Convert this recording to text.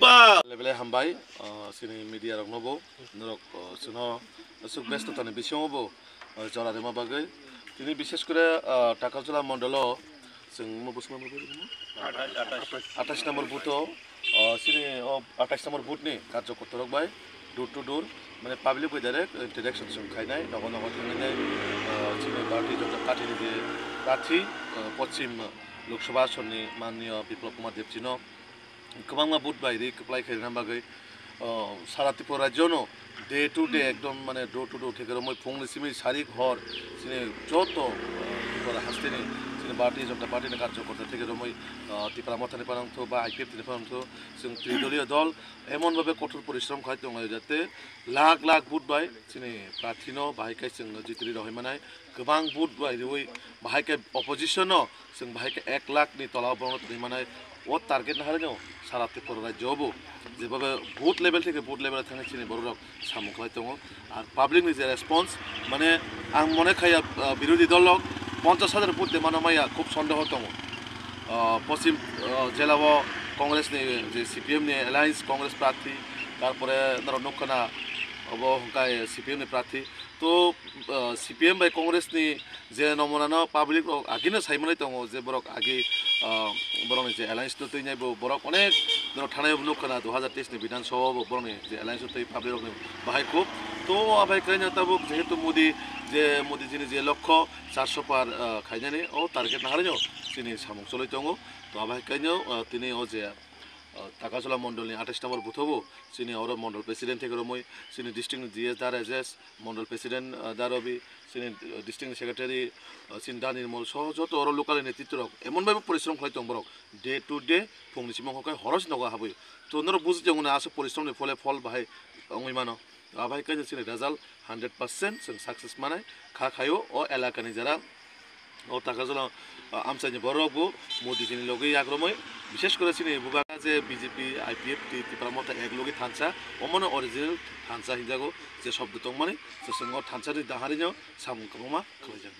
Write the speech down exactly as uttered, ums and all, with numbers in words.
Lebele hambai, ah, chini media rokno bo, norok, ah, chwngno aswk bestotani bisingo bo, ah, jora rima bagwi. Tini bishes kore, ah, Takarjala mondolo chwng mo bwswk number booth? Athais, athais. Athais number booth o, ah, chini o athais number booth ni karjokorta rok bai door to door, mane public bai direct interaction chwng khainai, nogo nogo thangwi nai, ah, chini Bharatiya Janata Party ni je prarthi, ah, Poschim Lok Sabha Ason ni manniya Biplab Kumar Deb ji no kwbangma vote bai ri kwplai khairina bagwi, o, sara Tripura rajyo no day to day ekdom mane door to door theke romwi phungni simi sarik hor chini joto, o, Tripura hasteni chini Bharatiya Janata Party ni karjokorta theke romwi, o, Tipra Motha ni phanangthu ba I P F T ni phanangthu chwng tridoliyo dol emon bhabe kothor porishrom khai tongo jate lakh lakh vote bai chini prarthi no bahai khe chwng jitiri rohoi manai. Kwbang vote bai riwi bahai khe opposition no chwng bahai khe ek lakh ni tola o borokno twi manai, o target no harino sara Tripura rajyo bo jeba vote level theke vote level thangwi chini borok rok samung khlai tongo. Ar public ni je response, mane ang mone khaya, ah, birodhi dol rok ponchash hajar vote de mano maya khub sondeho tongo. Ah, Poschim, ah, jela o Congress ni je C P M ni alliance Congress prarthi, tarpore norok nukha na obo hwnkhe C P M ni prarthi. To, ah, C P M bai Congress ni je nomona no public rok agino sai manwi tongo je borok agi, ah, borok ni je alliance no twi nai bo borok onek norok thanai bo nukha na dui hajar teis ni Bidhan Sabha bo borok ni je alliance no twi public rok ni bahai khub. To abai kaino tabuk jehetu Modi je Modi ji ni je lokho charso par, ah, khainani o target no harino chini samung choloi tongo. To abai kaino, ah, tini o je, ah, Takarjala mondol ni athais number booth o bo chini oro mondol president theke romwi chini district ni G S da Rajesh, mondol president, ah, da Rabi, chini, ah, district ni secretary, ah, chini da Nirmol soho joto oro local ni netritwa rok emon bhabe porishrom khlai tong borok day to day phungni simi hokhe horo si nogo habwi. To norok buji tongo na aswk porishrom ni phole phol bahai wngwi mano. Abai khe chini result hundred percent chwng success manai kha khaio o elaka ni jara. O Takarjala, ah, amchaini borok bo Modi jini logi yakromwi, bishes kore chini bubagra je B J P, I P F T, Tipra Motha ek logi thansa, omono original thansa hinjago je shobdo tongmani, chwng o thansa ni daharino samung kwbangma khlaijak.